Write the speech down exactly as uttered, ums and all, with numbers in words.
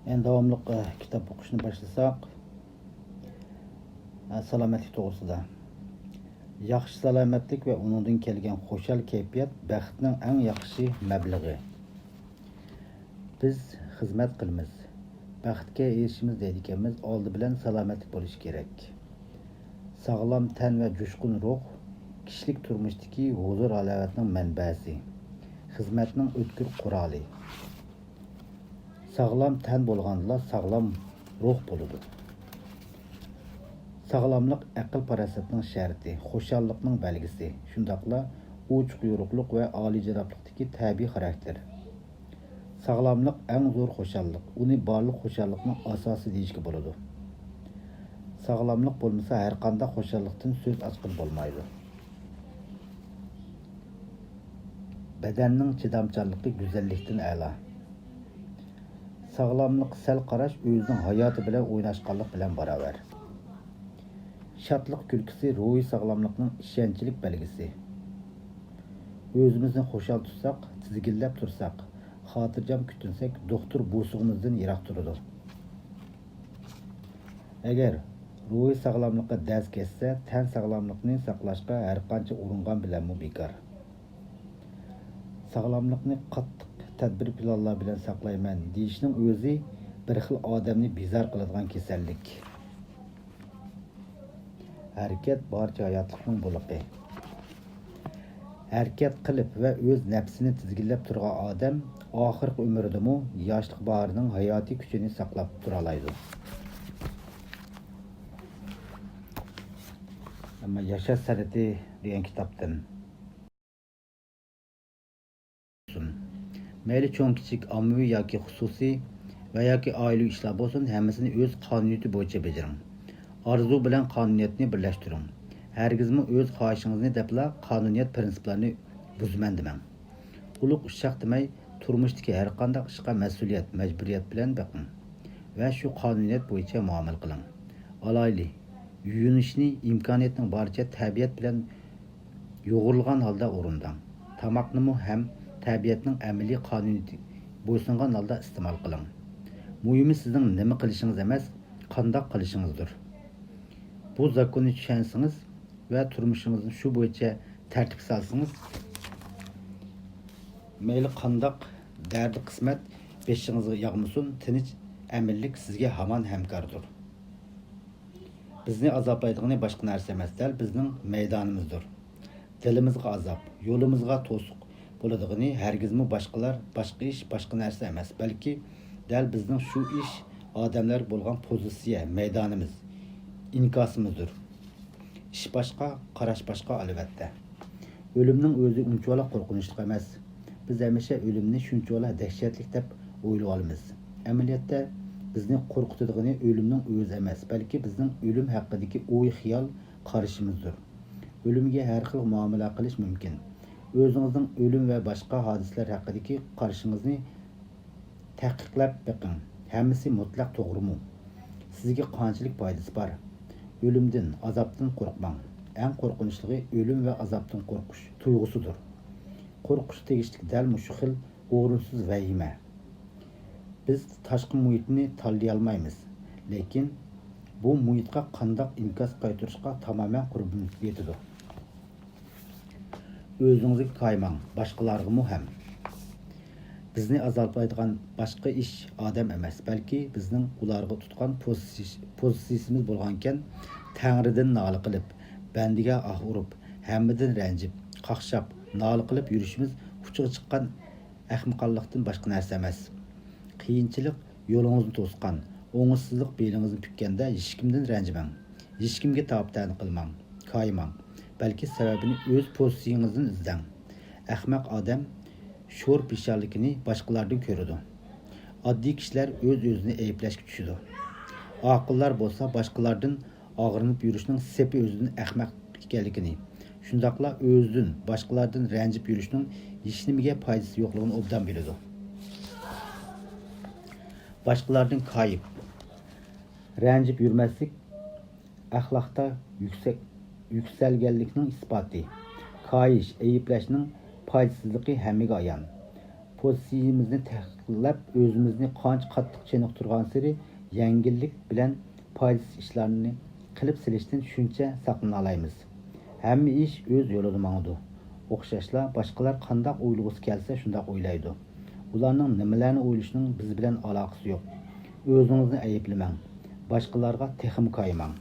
يەنە داۋاملىق، ئە، كىتاب ئوقۇشنى باشلىساق، ئە، سالامەتلىك توغرىسىدا. ياخشى سالامەتلىك ۋە ئۇنىڭدىن كەلگەن خۇشال كەيپىيات بەختنىڭ ئەڭ ياخشى مەبلىغى. بىز خىزمەت قىلىمىز، بەختكە ئېرىشىمىز دەيدىكەنمىز، ئالدى بىلەن سالامەتلىك بولۇشى كېرەك. ساغلام تەن ۋە جۇشقۇن روھ كىشىلىك تۇرمۇشتىكى ھۇزۇر-ھالاۋەتنىڭ مەنبەسى، خىزمەتنىڭ ئۆتكۈر قورالى. ساغلام تەن بولغاندىلا ساغلام روھ بولىدۇ. ساغلاملىق ئەقىل-پاراسەتنىڭ شەرتى، خۇشاللىقنىڭ بەلگىسى، شۇنداقلا ئوچۇق-يورۇقلۇق ۋە ئالىيجانابلىقتىكى تەبىئىي خاراكتېر. ساغلاملىق ئەڭ زور خۇشاللىق، ئۇنى بارلىق خۇشاللىقنىڭ ئاساسى دېيىشكە بولىدۇ. ساغلاملىق بولمىسا، ھەرقانداق خۇشاللىقتىن سۆز ئاچقىلى بولمايدۇ. بەدەننىڭ چىدامچانلىقى گۈزەللىكتىن ئەلا. ساغلاملىق سەل قاراش ئۆزىنىڭ ھاياتى بىلەن ئويناشقانلىق بىلەن باراۋەر. شادلىق كۈلكىسى روھىي ساغلاملىقنىڭ ئىشەنچلىك بەلگىسى. ئۆزىمىزنى خۇشال تۇتساق، تىزگىنلەپ تۇرساق، خاتىرجەم كۈتۈنسەك، دوختۇر بوسۇغىمىزدىن يىراق تۇرىدۇ. ئەگەر روھىي ساغلاملىققا دەز كەتسە، تەن ساغلاملىقىنى ساقلاشقا ھەرقانچە ئۇرۇنغان بىلەنمۇ بىكار. ساغلاملىقنى قاتتىق تەدبىر پىلانلار بىلەن ساقلايمەن دېيىشنىڭ ئۆزى بىر خىل ئادەمنى بىزار قىلىدىغان كېسەللىك. ھەرىكەت بارچە ھاياتلىقنىڭ بولىقى. ھەرىكەت قىلىپ ۋە ئۆز نەپسىنى تىزگىنلەپ تۇرغان ئادەم ئاخىرقى ئۆمرىدىمۇ ياشلىق باھارىنىڭ ھاياتىي كۈچىنى ساقلاپ تۇرالايدۇ. ئەمما ياشاش سەنئىتى دېگەن كىتابتىن. مەيلى چوڭ-كىچىك، ئاممىۋى ياكى خۇسۇسىي ۋە ياكى ئائىلىۋى ئىشلار بولسۇن، ھەممىسىنى ئۆز قانۇنىيىتى بويىچە بېجىرىڭ. ئارزۇ بىلەن قانۇنىيەتنى بىرلەشتۈرۈڭ. ھەرگىزمۇ ئۆز خاھىشىڭىزنى دەپلا قانۇنىيەت پىرىنسىپلارنى بۇزىمەن دېمەڭ. ئۇلۇغ ئۇششاق دېمەي، تۇرمۇشتىكى ھەرقانداق ئىشقا مەسئۇلىيەت، مەجبۇرىيەت بىلەن بېقىڭ ۋە شۇ قانۇنىيەت بويىچە مۇئامىلە قىلىڭ. ئالايلى، يۇيۇنۇشنى ئىمكانىيەتنىڭ بارىچە تەبىئەت بىلەن يۇغۇرۇلغان ھالدا ئورۇنداڭ. تاماقنىمۇ ھەم تەبىئەتنىڭ ئەمەلىي قانۇنىيىتىگە بويسۇنغان ھالدا ئىستېمال قىلىڭ. مۇھىمى سىزنىڭ نېمە قىلىشىڭىز ئەمەس، قانداق قىلىشىڭىزدۇر. بۇ زاكوننى چۈشەنسىڭىز ۋە تۇرمۇشىڭىزنى شۇ بويىچە تەرتىپكە سالسىڭىز، مەيلى قانداق دەردى قىسمەت بېشىڭىزغا ياغمىسۇن، تىنچ، ئەمىنلىك سىزگە ھامان ھەمكاردۇر. بىزنى ئازابلايدىغىنى باشقا نەرسە ئەمەس، دەل بىزنىڭ مەيدانىمىزدۇر. دىلىمىزغا ئازاب، يولىمىزغا توسۇق بولىدىغىنى ھەرگىزمۇ باشقىلار، باشقا ئىش، باشقا نەرسە ئەمەس، بەلكى دەل بىزنىڭ شۇ ئىش، ئادەملەرگە بولغان پوزىتسىيە، مەيدانىمىز، ئىنكاسىمىزدۇر. ئىش باشقا، قاراش باشقا، ئەلۋەتتە. ئۆلۈمنىڭ ئۆزى ئۇنچىۋالا قورقۇنچلۇق ئەمەس. بىز ھەمىشە ئۆلۈمنى شۇنچىۋالا دەھشەتلىك دەپ ئويلىۋالىمىز. ئەمەلىيەتتە، بىزنى قورقۇتىدىغىنى ئۆلۈمنىڭ ئۆزى ئەمەس، بەلكى بىزنىڭ ئۆلۈم ھەققىدىكى ئوي-خىيال، قارىشىمىزدۇر. ئۆلۈمگە ھەر خىل مۇئامىلە قىلىش مۇمكىن. ئۆزىڭىزنىڭ ئۆلۈم ۋە باشقا ھادىسىلەر ھەققىدىكى قارىشىڭىزنى تەھقىقلەپ بېقىڭ. ھەممىسى مۇتلەق توغرىمۇ؟ سىزگە قانچىلىك پايدىسى بار؟ ئۆلۈمدىن، ئازابتىن قورقماڭ. ئەڭ قورقۇنچلۇقى ئۆلۈم ۋە ئازابتىن قورقۇش تۇيغۇسىدۇر. قورقۇش تېگىشلىك دەل مۇشۇ خىل ئورۇنسىز ۋەھىمە. بىز تاشقى مۇھىتنى تاللىيالمايمىز، لېكىن بۇ مۇھىتقا قانداق ئىنكاس قايتۇرۇشقا تامامەن قۇربىمىز يېتىدۇ. ئۆزىڭىزگە كايىماڭ، باشقىلارغىمۇ ھەم. بىزنى ئازابلايدىغان باشقا ئىش ئادەم ئەمەس، بەلكى بىزنىڭ ئۇلارغا تۇتقان پوزىتسىيىش-، پوزىتسىيىسىمىز بولغانىكەن، تەڭرىدىن نالە قىلىپ، بەندىگە ئاھ ئۇرۇپ، ھەممىدىن رەنجىپ، قاقشاپ، نالە قىلىپ يۈرۈشىمىز ئۇچىغا چىققان ئەخمىقانلىقتىن باشقا نەرسە ئەمەس. قىيىنچىلىق يولىڭىزنى توسقان، ئوڭۇشسىزلىق بېلىڭىزنى پۈككەندە ھېچكىمدىن رەنجىمەڭ. ھېچكىمگە تاپا-تەنە قىلماڭ، كايىماڭ. بەلكى سەۋەبىنى ئۆز پوزىتسىيىڭىزدىن ئىزدەڭ. ئەخمەق ئادەم شور پېشانىلىكىنى باشقىلاردىن كۆرىدۇ. ئاددىي كىشىلەر ئۆز-ئۆزىنى ئەيىبلەشكە چۈشىدۇ. ئاقىللار بولسا باشقىلاردىن ئاغرىنىپ يۈرۈشنىڭ سېپى ئۆزىدىن ئەخمەق ئىكەنلىكىنى، شۇنداقلا ئۆزىدىن، باشقىلاردىن رەنجىپ يۈرۈشنىڭ ھېچنېمىگە پايدىسى يوقلۇقىنى ئوبدان بىلىدۇ. باشقىلاردىن كايىپ، رەنجىپ يۈرمەسلىك ئەخلاقتا يۈكسەك، يۈكسەلگەنلىكنىڭ ئىسپاتى. كايىش، ئەيىبلەشنىڭ پايدىسىزلىقى ھەممىگە ئايان. پوزىتسىيىمىزنى تەھقىقلەپ، ئۆزىمىزنى قانچە قاتتىق چېنىقتۇرغانسېرى يەڭگىللىك بىلەن پايدىسىز ئىشلارنى قىلىپ سېلىشتىن شۇنچە ساقلىنالايمىز. ھەممە ئىش ئۆز يولىدا ماڭىدۇ. ئوخشاشلا باشقىلار قانداق ئويلىغۇسى كەلسە شۇنداق ئويلايدۇ. ئۇلارنىڭ نېمىلەرنى ئويلىشىنىڭ بىز بىلەن ئالاقىسى يوق. ئۆزىڭىزنى ئەيىبلىمەڭ. باشقىلارغا تېخىمۇ كايىماڭ.